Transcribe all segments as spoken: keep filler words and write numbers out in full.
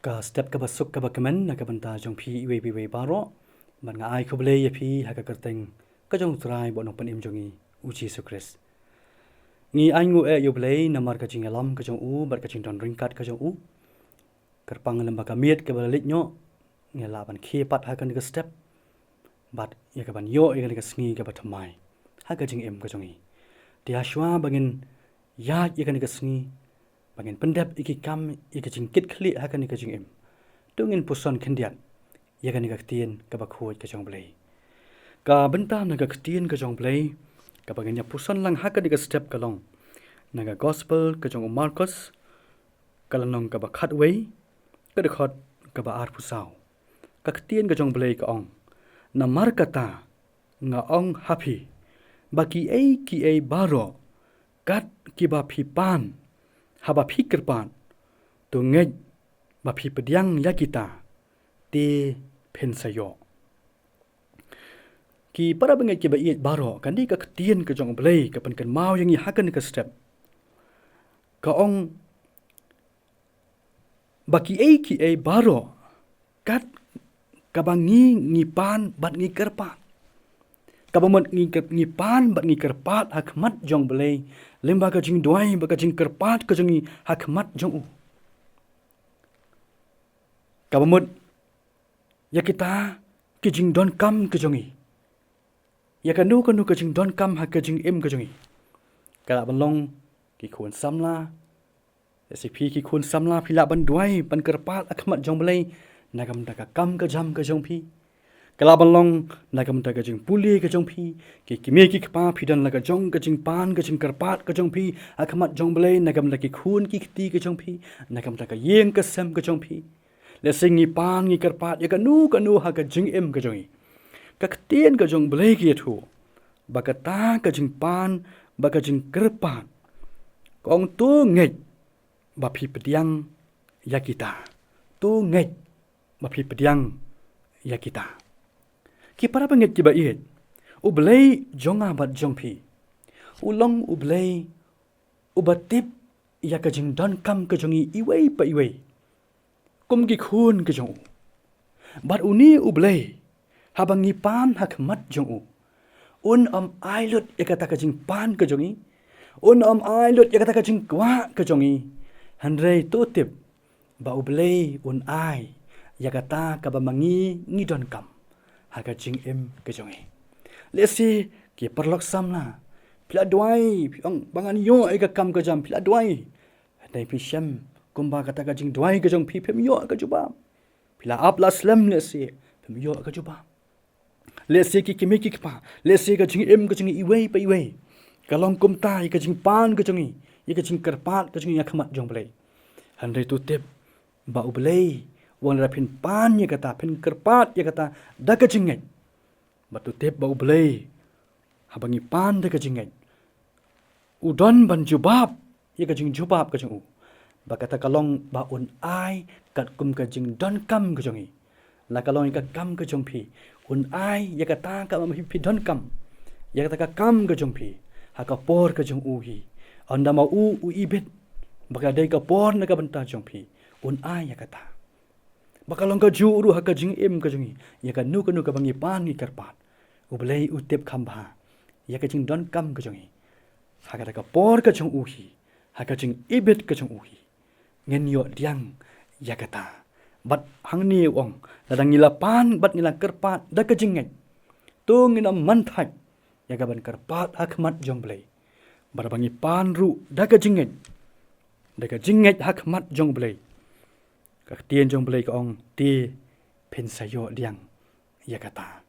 Ka step kaba suk kaba kmen na ka bynta jong phi iwei pa iwei baroh. Bad nga ai khublei ïa phi ha ka kyrteng ka jong U Trai bad Nongpynim jong ngi, U Jisu Khrist. Ngi ainguh eh ïa U Blei namar ka jingïalam ka jong u bad ka jingdon ryngkat ka jong u. Kyrpang lem ba ka miet kaba la leit noh, ngi lah ban khie pat ha kane ka step. Bad ïa kaban ïoh ïa kane ka sngi kaba thymmai ha ka jingim ka jong ngi. Te hashwa ba ngin ïaid ïa kane ka sngi, ba ngin pyndep ïa ki kam, ïa ka jingkitkhlieh ha kane ka jingim, to ngin puson khyndiat ïa kane ka ktien kaba khuid ka jong U Blei. Ka bynta na ka ktien ka jong U Blei kaba ngin ïa puson lang ha kane ka step ka long na ka gospel ka jong u Markos, ka lynnong kaba khatwei, ka dkhot kaba arphew saw. Ka ktien ka jong U Blei ka ong, namar kata nga ong ha phi, ba kiei kiei baroh kat kiba phi pan haba phi kyrpad, to ngeit ba phi pdiang ïa kita, te phin sa ïoh. Ki para bangeit kiba ïeit baroh, kane ka ktien ka jong U Blei ka pynkynmaw ïa ngi ha kane ka step. Ka ong, ba kiei kiei baroh kat kaba ngi ngi pan bad ngi kyrpad. Kaba mut ngi kyr-, ngi pan bad ngi kyrpad ha khmat jong U Blei, lem ba ka jingduwai bad ka jingkyrpad ka jong ngi ha khmat jong u. Kaba mut ïa kita ki jingdonkam ka jong ngi, ïa kano kano ka jingdonkam ha ka jingim ka jong ngi, ka lah ban long ki khun samla. Lehse phi ki khun samla phi lah ban duwai, ban kyrpad ha khmat jong U Blei na ka bynta ka kam ka jam ka jong phi. Ka lah ban long na ka bynta ka jingpule ka jong phi. Ki kmie ki kpa phi don la ka jong ka jingpan ka jingkyrpad ka jong phi ha khmat jong U Blei na ka bynta ki khun ki kti ka jong phi, na ka bynta ka ïing ka sem ka jong phi. Lehse ngi pan ngi kyrpad ïa kano kano ha ka jingim ka jong ngi. Ka ktien ka jong U Blei ka ïathuh ba kata ka jingpan bad ka jingkyrpad, ka ong, to ngeit ba phi pdiang ïa kita. To ngeit ba phi pdiang ïa kita. Ki para bangeit kiba ïeit, U Blei jong nga bad jong phi u long U Blei uba tip ïa ka jingdonkam ka jong ngi iwei pa iwei kum ki khun ka jong u. Bad une U Blei, haba ngi pan ha khmat jong u, un ym ai lut ïa kata ka jingpan ka jong ngi, un ym ai lut ïa kata ka jingkwah ka jong ngi. Hynrei to tip ba U Blei un ai ïa kata kaba ma ngi ngi donkam ha ka jingim ka jong ngi. Lehse ki paralok samla, phi la duwai, phi ong ba ngan ïoh ïa ka kam ka jam, phi la duwai. Hynrei phi shem kumba kata ka jingduwai ka jong phi phim ïoh ka jubab. Phi la ap la slem lehse, phim ïoh ka jubab. Lehse ki kmie ki kpa, lehse ka jingim ka jong ngi iwei pa iwei ka long kumta ïa ka jingpan ka jong ngi, ïa ka jingkyrpad ka jong ngi ha khmat jong U Blei. Hynrei to tip ba U Blei, wat lada phin pan ïa kata, phin kyrpad ïa kata da ka jingngeit, bad to tip ba U Blei, haba ngi pan da ka jingngeit, u don ban jubab ïa ka jingjubab ka jong u. Ba kata ka long ba un ai katkum ka jingdonkam ka jong ngi. La ka long ïa ka kam ka jong phi, un ai ïa kata kaba ma phi phi donkam, ïa kata ka kam ka jong phi ha ka por ka jong u hi. Ynda ma u u ibit ba ka dei ka por na ka bynta jong phi, un ai ïa kata. Ba ka long kajuh ruh ha ka jingim ka jong ngi, ïa kano kano kaba ngi pan ngi kyrpad, U Blei u tip kham bha ïa ka jingdonkam ka jong ngi. Ha kata ka por ka jong u hi, ha ka jingibit ka jong u hi, ngin ïoh pdiang ïa kata. Bad hangne u ong, lada ngi la pan bad ngi la kyrpad da ka jingngeit, to ngin ym man thait ïa kaban kyrpad ha khmat jong U Blei. Bad haba ngi pan ruh da ka jingngeit, da ka jingngeit ha khmat jong U Blei, ka ktien jong U Blei ka ong, te phin sa ïoh pdiang ïa kata.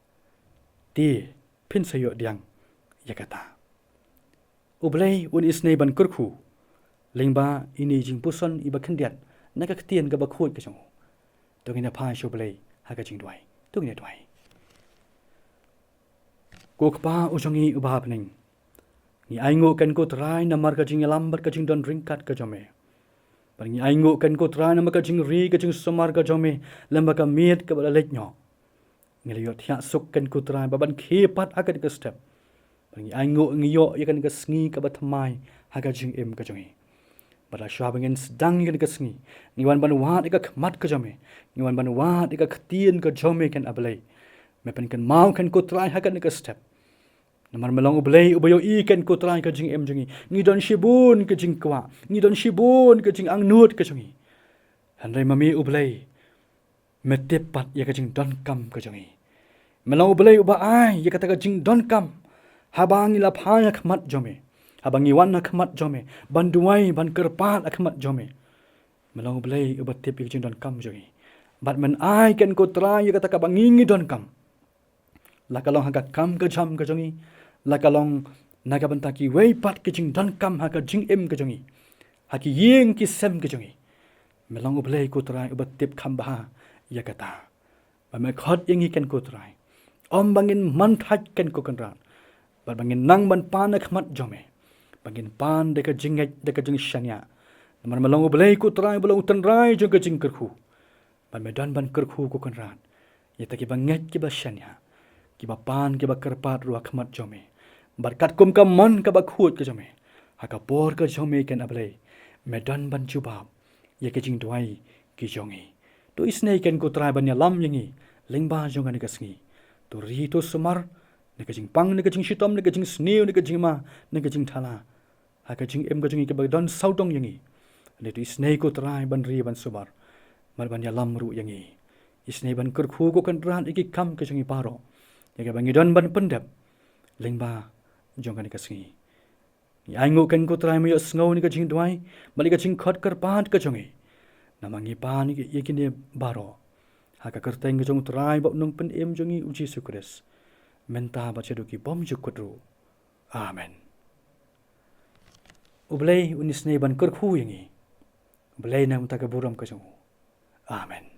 Te phin sa ïoh pdiang ïa kata. U Blei un isynei ban kyrkhu lyngba ine i jingpuson iba khyndiat na ka ktien kaba khuid ka jong u. To ngin ïa phai sha U Blei ha ka jingduwai. To ngin ïa duwai. Ko Kpa u jong ngi uba ha bneng, ngi ainguh ken ko Trai namar ka jingïalam bad ka jingdon ryngkat ka jong me. Bad ngi ainguh ken ko Trai namar ka jingri ka jingsumar ka jong me lem bad ka miet kaba la leit noh. Ngi la ïoh thiah suk ken ko Trai ba ban khie pat ha kane ka step. Bad ngi ainguh ngi ïoh ïa kane ka sngi kaba thymmai ha ka jingim ka jong ngi. Bad la shwa ba ngin sdang ïa kane ka sngi, ngi wan ban wad ïa ka khmat ka jong me, ngi wan ban wad ïa ka ktien ka jong me, Kynrad A Blei. Me pynkynmaw, Kynrad ko Trai, ha kane ka step. Namar me long U Blei uba ïohi, Kynrad ko Trai, ka jingim jong ngi. Ngi don shibun ka jingkwah, ngi don shibun ka jingangnud ka jong ngi. Hynrei ma me U Blei, me tip pat ïa ka jingdonkam ka jong ngi. Me long U Blei uba ai ïa kata ka jingdonkam haba ngi la phai ha khmat jong me, haba ngi wan ha khmat jong me ban duwai, ban kyrpad ha khmat jong me. Me long U Blei uba tip ïa ka jingdonkam jong ngi. Bad men ai, Kynrad ko Trai, ïa kata kaba ngi ngi donkam, la ka long ha ka kam ka jam ka jong ngi, la ka long na ka bynta kiwei pat ki jingdonkam ha ka jingim ka jong ngi, ha ki ïing ki sem ka jong ngi. Me long U Blei ko Trai uba tip kham bha ïa kata. Ba me khot ïa ngi, Kynrad ko Trai, ym ba ngin man thait, Kynrad ko Kynrad, bad ba ngin nang ban pan ha khmat jong me, ba ngin pan da ka jingngeit, da ka jingshaniah. Namar me long U Blei ko Trai uba long U Tynrai jong ka jingkyrkhu. Bad me don ban kyrkhu ko Kynrad ïa kita kiba ngeit, kiba shaniah, kiba pan, kiba kyrpad ruh ha khmat jong me. Bad katkum ka mon kaba khuid ka jong me, ha ka por ka jong me, Kynrad A Blei, me don ban jubab ïa ki jingduwai ki jong ngi. To isynei, Kynrad ko Trai, ban ïalam ïa ngi lyngba jong kane ka sngi. To ri, to sumar na ka jingpang, na ka jingshitom, na ka jingsniew, na ka jingma, na ka jingthala ha ka jingim ka jong ngi kaba don sawdong ïa ngi. Hynrei to isynei ko Trai ban ri, ban sumar, bad ban ïalam ruh ïa ngi. Isynei ban kyrkhu ko Kynrad ïa ki kam ka jong ngi baroh, ïa kiba ngi don ban pyndep lyngba jong kane ka sngi. Ngi ainguh, Kynrad ko Trai, me ïohsngew ïa ka jingduwai bad ïa ka jingkhot kyrpad ka jong ngi. Namar ngi pan ïa kine baroh ha ka kyrteng ka jong U Trai bad U Nongpynim jong ngi U Jisu Khrist, mynta bad shaduh ki bymjukut ruh. Amen. U Blei un isynei ban kyrkhu ïa ngi. U Blei un ai ïa ka burom ka jong u. Amen.